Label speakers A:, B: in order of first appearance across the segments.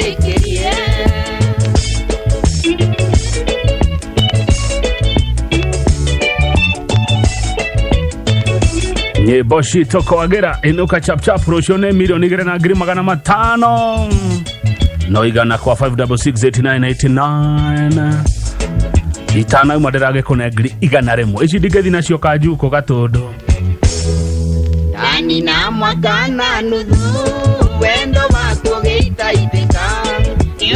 A: Ũnjĩtĩkĩrie.
B: Nyĩmbo citũ kwagĩra inũka chapchap rũciũ nĩ 2,500,000 no igana kwa 5668989 itanauma ndĩragĩkũne 100,000 ici ndingĩthi nacio kanjuko gatũndũ.
A: Ndanina mwaka na nuthu wendo waku ũgĩitaithĩka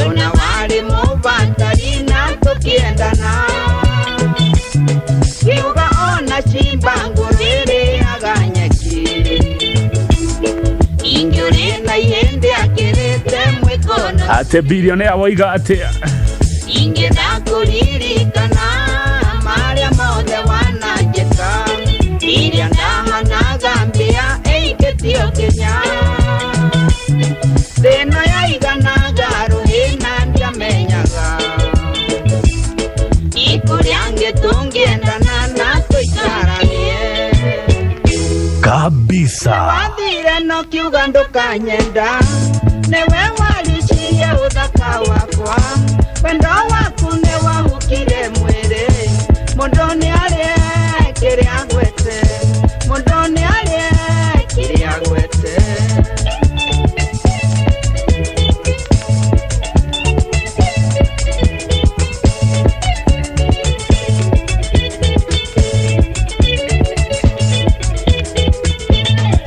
A: ona warĩ mũbatari na tũkĩendana kiuga ona cimba ngũrĩrĩaga nyeki ingĩũrĩ na ihĩndĩ akĩrĩte mwĩkono.
B: Atĩ bilionea woiga atĩa?
A: Ingĩenda kũririkana marĩa mothe wananjĩka iria ndahanaga mbĩa ĩikĩtio kĩnya thĩna yaiganaga rũhĩ na ndiamenyaga ikũrĩa ngĩtũngĩendana na tũikaranie.
B: Kabisa.
A: Wathire no kiuga ndũkanyenda nĩwe waricirie ũthaka wakwa wendo waku nĩ wahukire mwĩrĩ mũndũ nĩ arĩe kĩrĩa agwete mũndũ nĩ arĩe kĩrĩa agwete.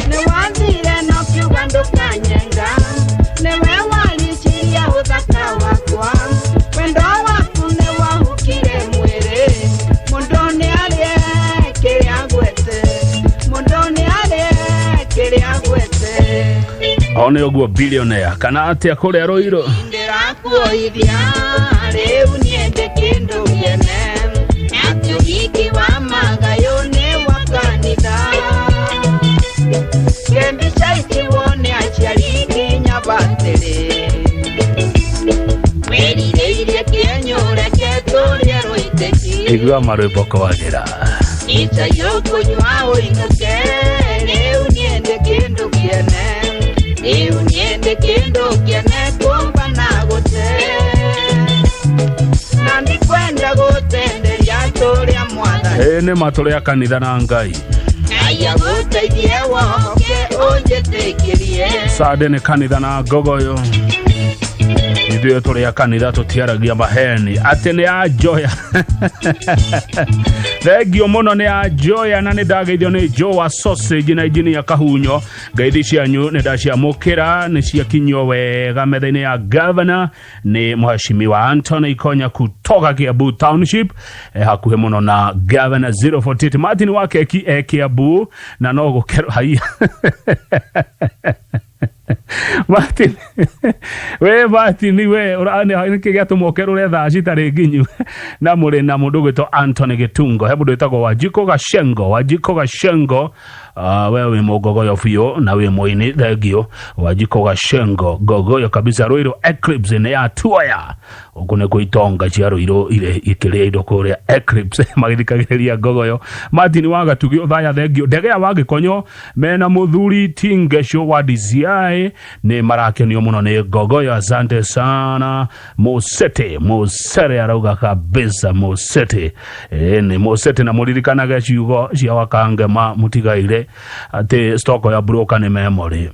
A: Nĩ wathire no kiuga ndũkanyenda nĩwe waricirie ũthaka wakwa wendo waku nĩ wahukire mwĩrĩ mũndũ nĩ arĩe kĩrĩa agwete mũndũ nĩ arĩe kĩrĩa agwete.
B: O nĩ ũguo bilionea kana atĩa kũrĩa rũirũ?
A: Ndĩrakuoithia rĩu niĩ ndĩ kĩndũ kĩene atĩ ũhiki wa magayũ nĩ wa kanitha kĩmbica ici wone aciari nginya batĩrĩ wĩrirĩirie kĩenyũreke tũrĩe rũitĩki.
B: Igua marwĩmbo kwagĩra.
A: Icai ũkũnyua ũinũke rĩu niĩ ndĩ kĩndũ kĩene rĩu niĩ ndĩ kĩndũ kĩene kũmba na gũte na ndikwenda gũtenderia tũrĩa mwathani.
B: Ĩ nĩ ma tũrĩ a kanitha na Ngai.
A: Ngai agũteithie woke ũnjĩtĩkĩrie.
B: Sande nĩ kanitha na ngogoyo ithuĩ tũrĩ a kanitha tũtiaragia maheni atĩ nĩ anjoya thengio mũno nĩ anjoya na nĩ ndageithio nĩ Joe wa sausage na injinia Kahunyo. Ngeithi cianyu nĩ ndaciamũkĩra nĩ ciakinyio wega metha-inĩ ya governor nĩ mheshimiwa Anthony Ikonya kutoka Kiambu Township, hakuhĩ mũno na governor 048 Martin wa keki e Kiambu na no gũkerwo haiya. Martin we Martin we nĩkĩ gĩatũma ũkerũre thaa citarĩ nginyu na mũrĩ na mũndũ ũgwĩtwo Anthony Gĩtungo he mũndũ wĩtagwo Wanjikũ Gacengo. Wanjikũ Gacengo, we wĩ mũngogoyo biũ na wĩ mũini thengio Wanjikũ Gacengo ngogoyo kabisa. Rũirũ Eclipse nĩ ya tuoya gũkũ nĩ kwĩ itonga cia Rũirũ irĩ ikĩrĩa indo kũrĩa Eclipse magĩthikagĩrĩria ngogoyo. Martin wa Gatugi ũthaya thengio Ndegea wa Gĩkonyo mena mũthuri Tingesho wa DCI nĩ marakenio mũno nĩ ngogoyo. Asante sana Musete Musere arauga kabisa Musete nĩ Musete na mũririkanage ciugo cia Wakangema mũtigaire atĩ stoko ya broker nĩ memory.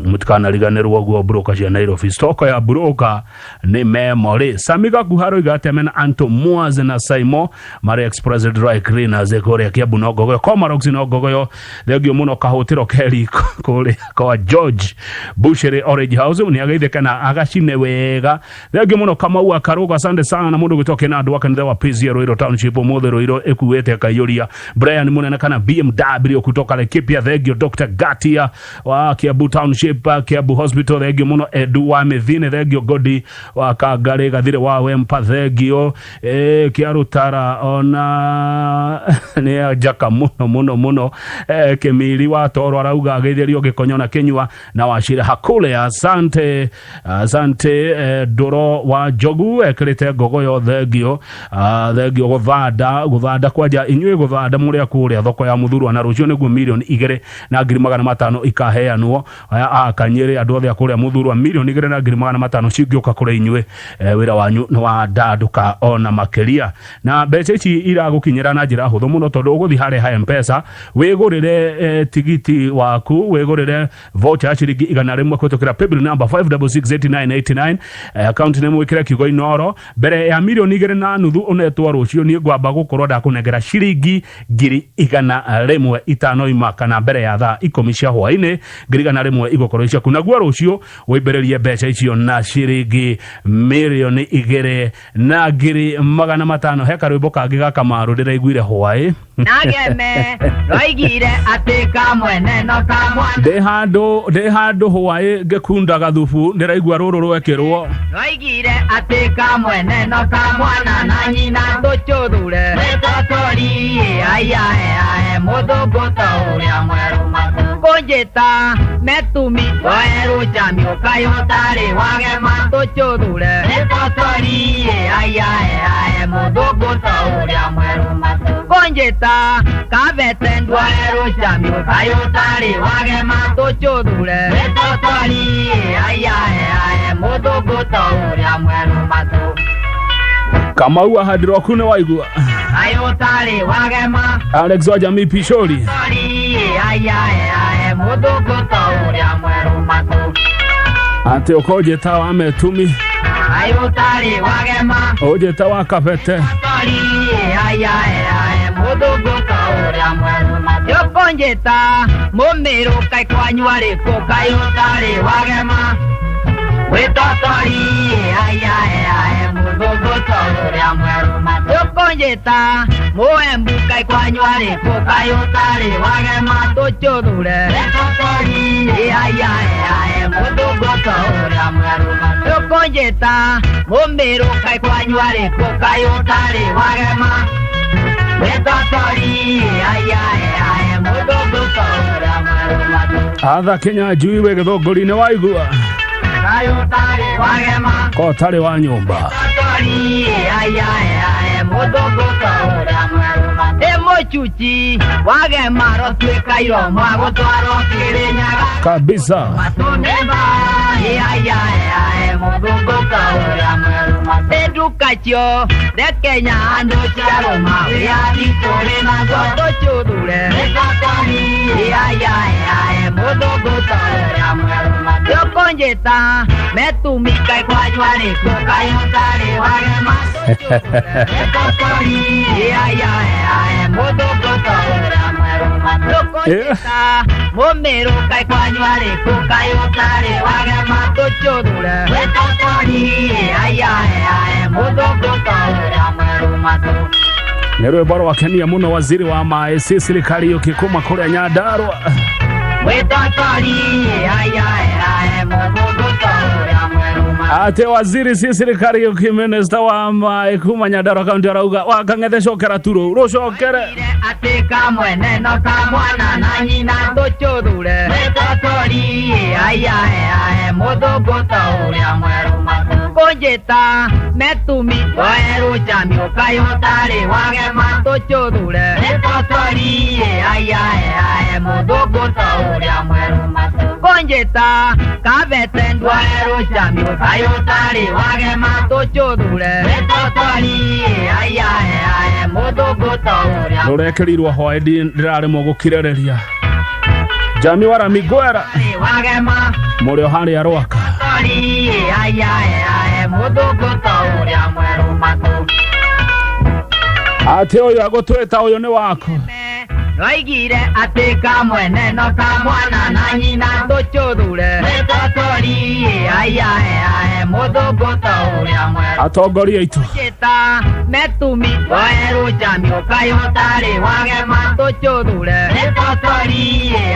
B: Mũtikanariganĩrwo ũguo broker cia Nairobi stoko ya broker nĩ memory. Sami Gakuha aroiga atĩ mena Anto Mwaze na Saimo marĩ Express Dry Cleaners kũrĩa Kiambu no ngogoyo Komarox no ngogoyo thengio mũno kahũtĩro keriko kũrĩa kwa George Bushere Orange House nĩ ageithĩke na agacine wega thengio mũno Kamau akaruga asante sana na mũndũ gwĩtwo Kena andũ a kanitha wa PCA Ruiru Township ũmũthĩ Ruiru ĩkuĩte akaiyũria Brian Munene kana BMW kutoka Laikipia thengio Dr. Gatia wa Kiambu Township Kiambu Hospital thengio mũno Edu wa Mĩthine thengio Godi wa Kangarĩ Gathire wa Wempa thengio Kĩarũtara ona nĩ njaka mũno mũno mũno Kĩmiri wa Toro arauga ageithĩrio Gĩkonyo na Kĩnyua na Wachira. Chirahakule. Asante, asante. Ndoro wa Njogu ekirite ngogoyo, thengio. Thengio guthanda guthanda kwanja inyuĩ guthanda mũrĩa kũrĩa thoko ya Muthurwa, na rũciũ nĩguo 2,500,000 ikaheanwo. Aya a Kanyĩrĩ, andũ othe a kũrĩa Muthurwa, 2,200,000 cingĩũka kũrĩ inyuĩ, wĩra wanyu nĩ wandandũka ona makĩria. Na mbeca ici iragũkinyĩra na njĩra hũthũ mũno, tondũ ũgũthiĩ harĩa ha Mpesa, wĩgũrĩre tigiti waku, wĩgũrĩre voucher ya ciringi 100 kũhĩtũkĩra paybill number 5668989, account name wĩkĩre kiugo Inoro. Mbere ya 2.5 million ũnetwo rũciũ, niĩ ngwamba gũkorwo ndakũnengera ciringi 100,000 itanoima, kana mbere ya thaa 10 cia hwaĩ-inĩ, 100,000 igũkorwo ciaku. Naguo rũciũ wĩimbĩrĩrie mbeca icio na ciringi 2,200,000. He karwĩmbo kangĩ ga Kamaru ndĩraiguire hwaĩ.
A: Nageme roigire atĩ kamwene no kamwana.
B: Ndĩ handũ hwaĩ ngĩkunda gathubu, ndĩraigua rũrũ rwekĩrwo.
A: Roigire atĩ kamwene no kamwana na nyina tũcũthure wĩtotori aiae ae mũthũngũ ta ũrĩa mwerũ kũnjĩta metumi oe rũcamio kaĩ ũtarĩ wagema tũcũthure wĩtotori aiae ae mũthũngũ ta ũrĩa mwerũ kũnjĩta kabete ndwae rũcamio kaĩ ũtarĩ wagema tũcũthure wĩtotori aiae ae mũthũngũ ta ũrĩa mwerũ matũ.
B: Kamau ahandirwo nĩ waigua.
A: Kaĩ ũtarĩ wagema.
B: Alex wa Jamii Pishori.
A: Tori aiae ae mũthũngũ ta ũrĩa mwerũ matũ.
B: Atĩ ũkũnjĩta wa metumi.
A: Kaĩ ũtarĩ wagema.
B: Ũnjĩta wa kabete.
A: Tori aiae ae mũthũngũ ta ũrĩa mwerũ matũ. Ũkũnjĩta mũmĩrũ kaĩ kwanyu arĩkũ kaĩ ũtarĩ wagema wĩtotori aiae ae mũthũngũ ta ũrĩa mwerũ matũ. Ũkũnjĩta mũembu kaĩ kwanyu arĩkũ kaĩ ũtarĩ wagema tũcũthure wĩtotori aiae ae mũthũngũ ta ũrĩa mwerũ matũ. Ũkũnjĩta mũmĩrũ kaĩ kwanyu arĩkũ kaĩ ũtarĩ wagema wĩtotori aiae ae mũthũngũ ta ũrĩa mwerũ matũ.
B: Atha Kenya njui wĩ gĩthũngũri-inĩ waigua.
A: Kaĩ ũtarĩ wagema.
B: Ko ũtarĩ wa nyũmba.
A: Tori aiae ae mũthũngũ ta ũrĩa mwerũ matũ. Ĩ mũcuci wagema rotuĩka iroma gũtwarwo Kĩrĩnyaga
B: kabisa.
A: Matuneba aiae ae mũthũngũ ta ũrĩa mwerũ matũ. Ĩ nduka cio rekenya andũ ciarũma wĩyathi tũrĩ naguo tũcũthure wĩtotori aiae ae mũthũngũ ta ũrĩa mwerũ matũ. Ũkũnjĩta metumi kaĩ kwanyu arĩkũ kaĩ ũtarĩ wagema tũcũthure wĩtotori aiae ae mũthũngũ ta ũrĩa mwerũ matũ. Ũkũnjĩta mũmĩrũ kaĩ kwanyu arĩkũ kaĩ ũtarĩ wagema tũcũthure wĩtotori aiae ae mũthũngũ ta ũrĩa mwerũ matũ.
B: Nĩ rwĩmbo rwakenia mũno. Waziri wa maĩ Cecily Kariũki kuma kũrĩa Nyandarua.
A: Wĩtotori aiae ae mũthũngũ ta ũrĩa mwerũ matũ.
B: Atĩ waziri Cecily Kariũki, minista wa maĩ kuma Nyandarua kaunti, arauga wakang'ethe cokera tu rũu rũcokere.
A: Atĩ kamwene no kamwana na nyina tũcũthure wĩtotori aiae ae mũthũngũ ta ũrĩa mwerũ matũ. Kũnjĩta metumi oe rũcamio kaĩ ũtarĩ wagema tũcũthure wĩtotori aiae ae mũthũngũ ta ũrĩa mwerũ matũ. Kũnjĩta kabete ndwae rũcamio kaĩ ũtarĩ wagema tũcũthure wĩtotori aiae ae mũthũngũ ta ũrĩa
B: Rũrekĩrirwo hwaĩ, ndĩraremwo gũkirĩrĩria. Jami wa Ramigwera.
A: Wagema.
B: Mũrĩ o harĩa Rwaka.
A: Tori aiae ae mũthũngũ ta ũrĩa mwerũ matũ.
B: Atĩ ũyũ agũtwĩta ũyũ nĩ waku.
A: Roigire atĩ kamwene no kamwana na nyina tũcũthure wĩtotori aiae ae mũthũngũ ta ũrĩa mwerũ
B: atongoria aitũ.
A: Njĩta metumi oe rũcamio kaĩ ũtarĩ wagema tũcũthure wĩtotori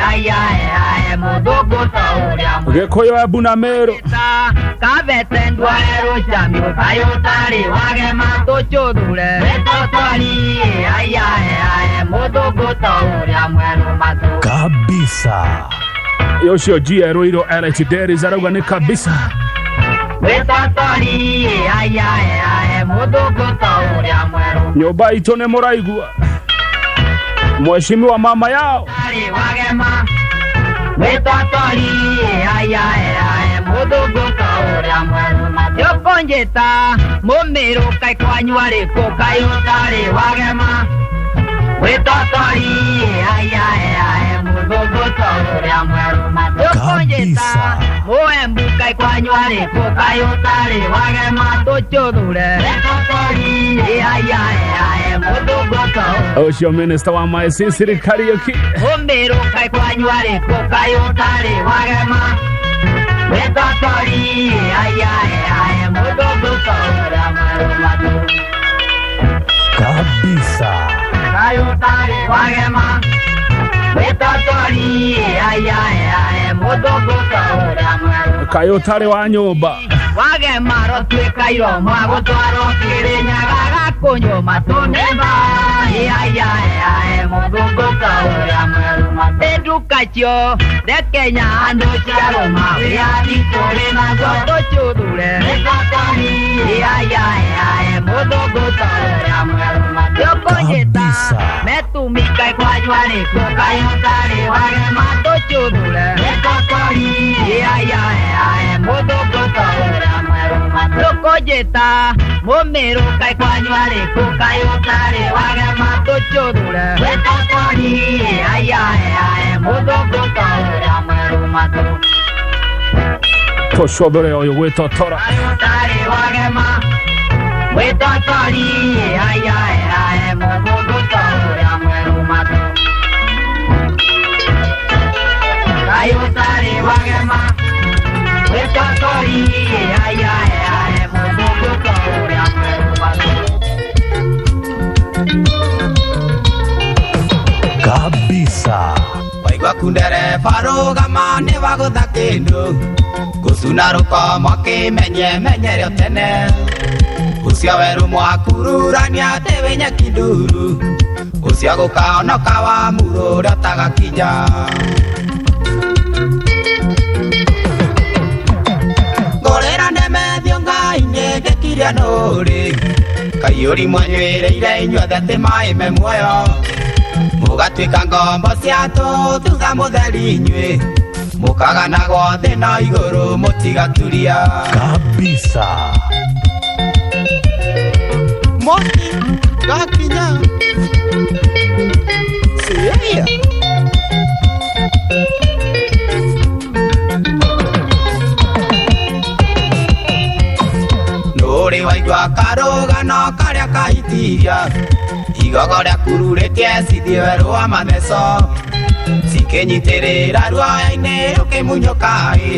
A: aiae ae mũthũngũ ta ũrĩa mwerũ
B: Gĩkũyũ, Embu na Meru.
A: Ta kabete ndwae rũcamio kaĩ ũtarĩ wagema tũcũthure wĩtotori aiae ae mũthũngũ ta ũrĩa mwerũ matũ.
C: Kabisa.
B: Ũcio GR Iro LH Dairies arauga nĩ kabisa.
A: Wĩtotori ayae mũthũngũ ta ũrĩa mwerũ.
B: Nyũmba itũ nĩ mũraigua mheshimiwa mama yao.
A: Arĩ wagema. Wĩtotori ayae mũthũngũ ta ũrĩa mwerũ. Yũkũnjĩta mũmĩrũ kaĩ kwanyu arĩkũ kaĩ ũtarĩ wagema. Wĩtotori ayae mũthũngũ ta ũrĩa mwerũ. Yũkũnjĩta mũembu kaĩ kwanyu arĩkũ kaĩ ũtarĩ wagema tũcũthure. Wĩtotori ayae mũthũngũ ta ũrĩa
B: Ũcio minister wa maĩ Sicily Kariuki.
A: Ũmĩrũ kaĩ kwanyu arĩkũ kaĩ ũtarĩ wagema. Wĩtotori ayae mũthũngũ ta ũrĩa mwerũ matũ.
C: Kabisa.
A: Kaĩ ũtarĩ wagema. Wĩtotori ayae mũthũngũ ta ũrĩa mwerũ.
B: Kaĩ ũtarĩ wa nyũmba.
A: Wagema rotuĩka iromo gũtwarwo Kĩrĩnyaga gakũnywo matũ nĩma. Ayae mũthũngũ ta ũrĩa mwerũ matũ. Nduka cio Kenya andũ ciarũma wĩyathi tũrĩ naguo tũcũthure. Wĩtotori ayae mũthũngũ ta ũrĩa mwerũ matũ. Yũkũnjĩta
C: Kabisa.
A: metumi kaĩ kwanyu arĩkũ kaĩ ũtarĩ wagema tũcũthure. Wĩtotori ayae mũthũngũ ta ũrĩa mwerũ matũ. Yũkũnjĩta mũmĩrũ kaĩ kwanyu arĩkũ kaĩ ũtarĩ wagema tũcũthure. Wĩtotori ayae mũthũngũ ta ũrĩa mwerũ matũ.
B: Tũcũthũre ũyũ gwĩtotora.
A: Kaĩ ũtarĩ wagema. Wĩtotori ayae mũthũngũ ta ũrĩa mwerũ matũ. Kaĩ ũtarĩ wagema. Wĩtotori ayae mũthũngũ ta ũrĩa mwerũ matũ.
C: Kabisa.
D: Waigua kundereba rũgama nĩ wagũtha kĩndũ gũcuna rũkomo kĩmenye menyerio tene ũcio werũ mwakururania atĩ wĩ nyeki nduru ũcio gũkaonoka wa muru ũrĩa ũtagakinya. Ngũrĩra ndemethio Ngai-inĩ ngĩkiria nũrĩ kaiyũri mwanyuĩrĩire inyuothe atĩ maĩ me muoyo mũgatuĩka ngombo cia tũ thutha mũtheri inyuĩ mũkaganagwo thĩ na igũrũ mũtigaturia.
C: Kabisa.
D: Moki gakinya Sia. Nũrĩ waigua karũgano karĩa kahitiria igogo rĩa kururĩtie cithiĩ werũ wa matheco cikĩnyitĩrĩra ruoya-inĩ rũkĩmunyũka-ĩ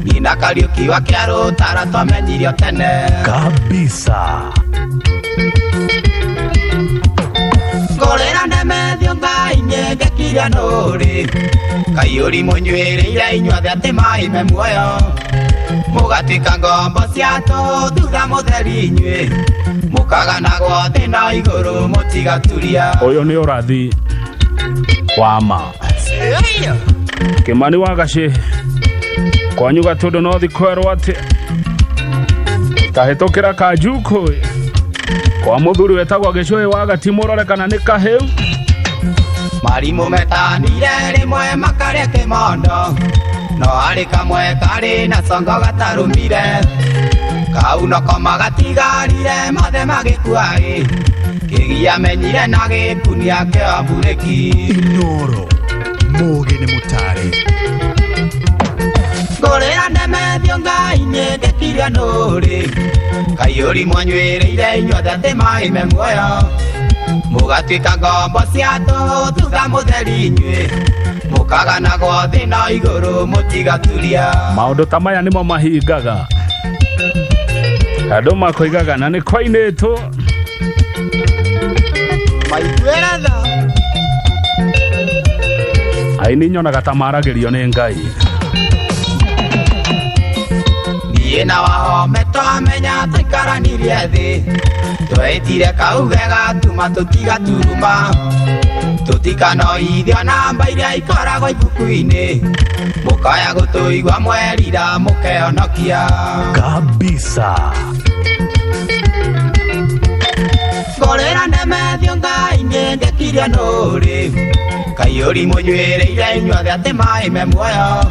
D: nina Kariũki wa kĩarũtara twamenyirio tene.
C: Kabisa.
D: Ngũrĩra ndemethio Ngai-inĩ ngĩkiria nũrĩ kaiyũri mũnyuĩrĩire inyuothe atĩ maĩ me muoyo mũgatuĩka ngombo cia tũ thutha mũtheri inyuĩ mũkaganagwo thĩ na igũrũ mũtigaturia.
B: Ũyũ nĩ ũrathi wa ma. Kĩmani wa Gacĩ kwanyu Gatũndũ no thikwerwo atĩ tahĩtũkĩra Kanjukũ kwa mũthuri wetagwo Gĩcũhĩ wa Gati mũrore kana nĩ kahĩu.
D: Marimũ metanire rĩmwe makarĩa kĩmondo no harĩ kamwe karĩ na congo gatarũmire kau noko magatigarire mothe magĩkua-ĩ kĩgia menyire na gĩkunia kĩa mburĩki.
C: Inoro. Mũgĩ nĩ mũtare.
D: Ngũrĩra ndemethio Ngai-inĩ ngĩkiria nũrĩ kaiyũri mwanyuĩrĩire inyuothe atĩ maĩ me muoyo mũgatuĩka ngombo cia tũ thutha mũtheri inyuĩ mũkaganagwo thĩ na igũrũ mũtigaturia.
B: Maũndũ ta maya nĩmo mahingaga andũ makoigaga na nĩ kwainĩtwo.
D: Maiguĩra tha.
B: Aini nyonaga ta maragĩrio nĩ Ngai.
D: Niĩ Niĩ na wahome twamenya tũikaranirie thĩ twetire kauge gatuma tũtigaturuma tũtikanoithio namba iria ikoragwo ibuku-inĩ mũkaya gũtũigua mwerira mũkehonokia.
C: Kabisa.
D: Ngorĩra ndemethio Ngai nĩngekiria nũrĩ kaiyũri mũnyuĩrĩire inyuothe atĩ maĩ me muoyo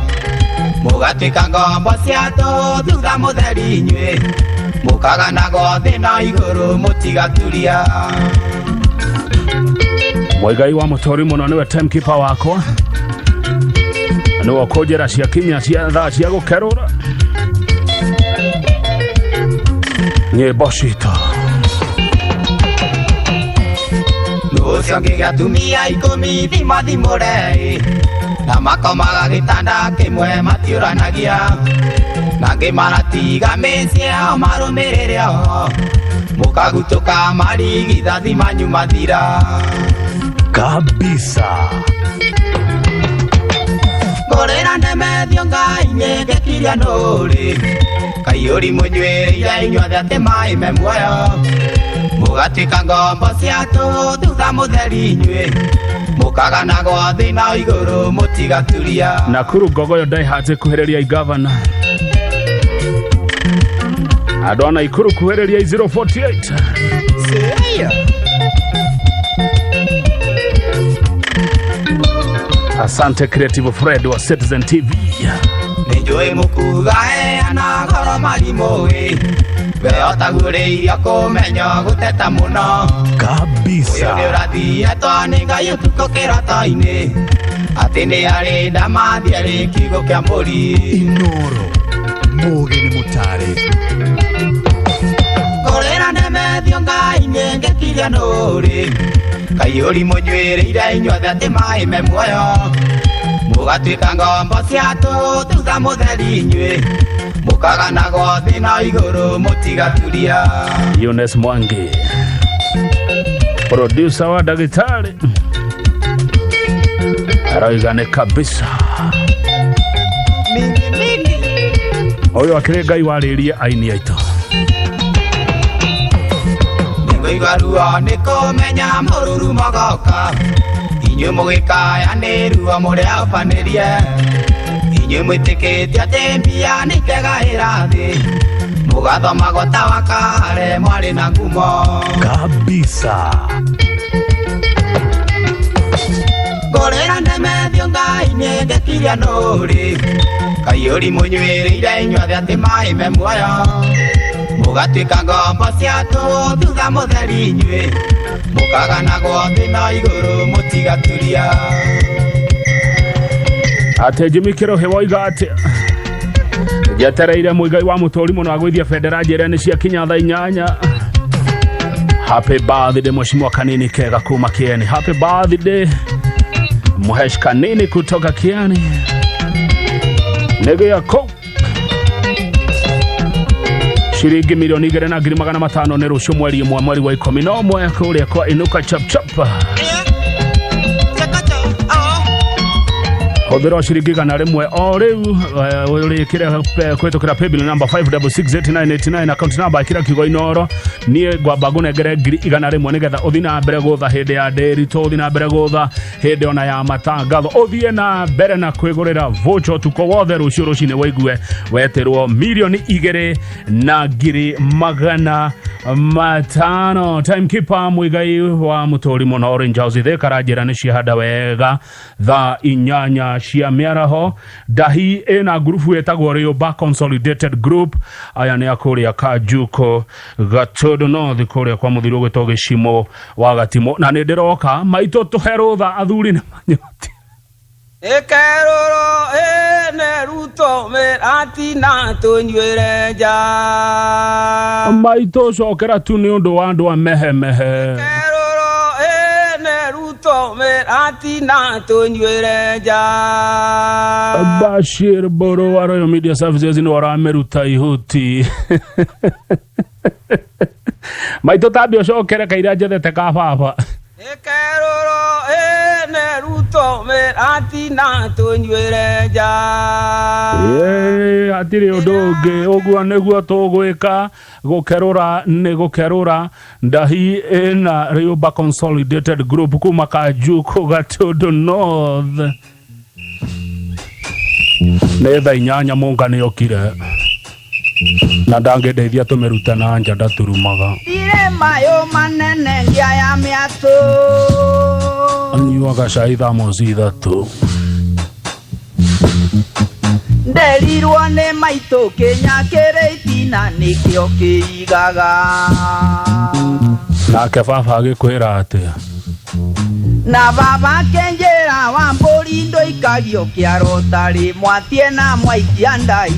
D: mũgatuĩka ngombo cia tũhũ thutha mũtheri inyuĩ mũkaganagwo thĩ na igũrũ mũtigaturia.
B: Mwigai wa mũtori mũno nĩwe timekeeper wakwa, nĩwe ũkũnjĩra ciakinya cia thaa cia gũkerũra nyĩmbo citũ.
D: Ũcio ngĩgĩa atumia 10 thimathimũre na makomaga gĩtanda kĩmwe matiũranagia na angĩ maratiga mĩciĩ yao marũmĩrĩre o mũkagutũka marigithathi manyu mathira.
C: Kabisa.
D: Ngũrĩra ndemethio Ngai nĩngekiria nũrĩ kaiyũri mũnyuĩrĩire inyuothe atĩ maĩ me muoyo mũgatuĩka ngombo cia tũhũ thutha mũtheri inyuĩ mũkaganagwo thĩ na igũrũ mũtigaturia.
B: Nakuru Ngogoyo Daihatsu kuhĩrĩria gavana andũ a Naikuru kuhĩrĩria 048. Asante Creative Fred wa Citizen TV.
D: Nĩnjũĩ mũkuga heana goro marimũ-ĩ we otagurĩirio kũmenya gũteta mũno ũyũ nĩ
C: Kabisa.
D: ũrathiĩtwo nĩ Ngai ũtukũ kĩroto-inĩ atĩ nĩ arĩ ndamathi arĩ kiugo kĩa mbũri.
C: Inoro. Mũgĩ nĩ mũtare.
D: Ngũrĩra ndemethio Ngai nĩngekiria nũrĩ kaiyũri mũnyuĩrĩire inyuothe atĩ maĩ me muoyo mũgatuĩka ngombo cia tũhũ thutha mũtheri inyuĩ mũkaganagwo thĩ na igũrũ mũtigaturia.
B: Eunice Mwangi producer wa ndagĩtarĩ aroiga nĩ kabisa ũyũ akĩrĩ Ngai warĩrie aini aitũ.
D: Nĩngũigua ruo nĩ kũmenya mũrurumo goka inyuĩ mũgĩkaya nĩ ruo mũrĩabanĩrie inyuĩ mwĩtĩkĩtie atĩ mbia nĩ ikegaĩra thĩ mũgathomagwo ta wakare mwarĩ na ngumo.
C: Kabisa.
D: Ngũrĩra ndemethio Ngai nĩngekiria nũrĩ kaiyũri mũnyuĩrĩire inyuothe atĩ maĩ me muoyo mũgatuĩka ngombo cia tũhũ thutha mũtheri inyuĩ mũkaganagwo thĩ na igũrũ mũtigaturia.
B: Atĩ Jimmy Kĩrohe woiga atĩ njetereire Mũigai wa mũtũri mũno agũithia bendera njĩre nĩ ciakinya thaa 8. Happy birthday mheshimiwa Kanini Kega kuma Kieni. Happy birthday Mhesh Kanini kutoka Kieni. Nĩgĩa kũ ciringi 2,500,000 nĩ rũciũ mweri 1 mweri wa 11 kũrĩa kwa Inuka Chap Chap. Hũthĩra ciringi 100 o rĩu ũrĩkĩre kũhĩtũkĩra paybill number 5668989 account number ĩkĩra kiugo Inoro. Niĩ ngwamba ngũnengere 100,000 nĩgetha ũthiĩ na mbere gũtha hĩndĩ ya ndĩritũ, ũthiĩ na mbere gũtha hĩndĩ ona ya matangatho, ũthiĩ na mbere na kwĩgũrĩra voucher ũtukũ wothe rũciũ rũcinĩ waigue wetĩrwo 2,500,000. Timekeeper Muigai wa mũtũri mũno Orange House Thika aranjĩra nĩ ciahanda wega thaa 8 cia mĩaraho. Ndahi ĩna ngurubu ĩtagwo Rĩũmba Consolidated Group, aya nĩ a kũrĩa Kanjuko Gatundu North kũrĩa kwa mũthiri ũgwĩtwo Gĩcimo wa Gatimũ, na nĩ ndĩroka maitũ tũhe rũtha athuri nĩ manyoti.
E: Ĩkerũrũ ĩne ruto mĩratina tũnyuĩre nja.
B: Maitũ cokera tu nĩ ũndũ wa andũ a mehemehe.
E: Ĩkerũrũ ĩne ruto mĩratina tũnyuĩre nja.
B: Bashir Boro wa Royal Media Services nĩ waramĩruta ihuti. Maitũ tambia ũcokere kaira njethete ka baba.
E: Ĩkerũrũ ĩne ruto Ruto mĩratina tũnyuĩre nja.
B: Ĩĩ, hatirĩ ũndũ ũngĩ ũguo nĩguo tũgwĩka gũkerũra nĩ gũkerũra ndahi ĩna Rĩũmba Consolidated Group kuma Kanjuku Gatũndũ North nĩ thaa inyanya mũnga nĩ okire na ndangĩndeithia tũmĩrute na nja ndaturumaga.
E: Ndirĩ mayũ manene ngĩa ya mĩatũ.
B: Anyuaga cai thamosi 3.
E: Nderirwo nĩ maitũ kĩnya kĩrĩ itina nĩkĩo kĩigaga.
B: Nake baba agĩkwĩra atĩa?
E: Na baba akĩnjĩra wa mbũri ndũikagio kĩaro tarĩ mwatie na mwaikia ndai.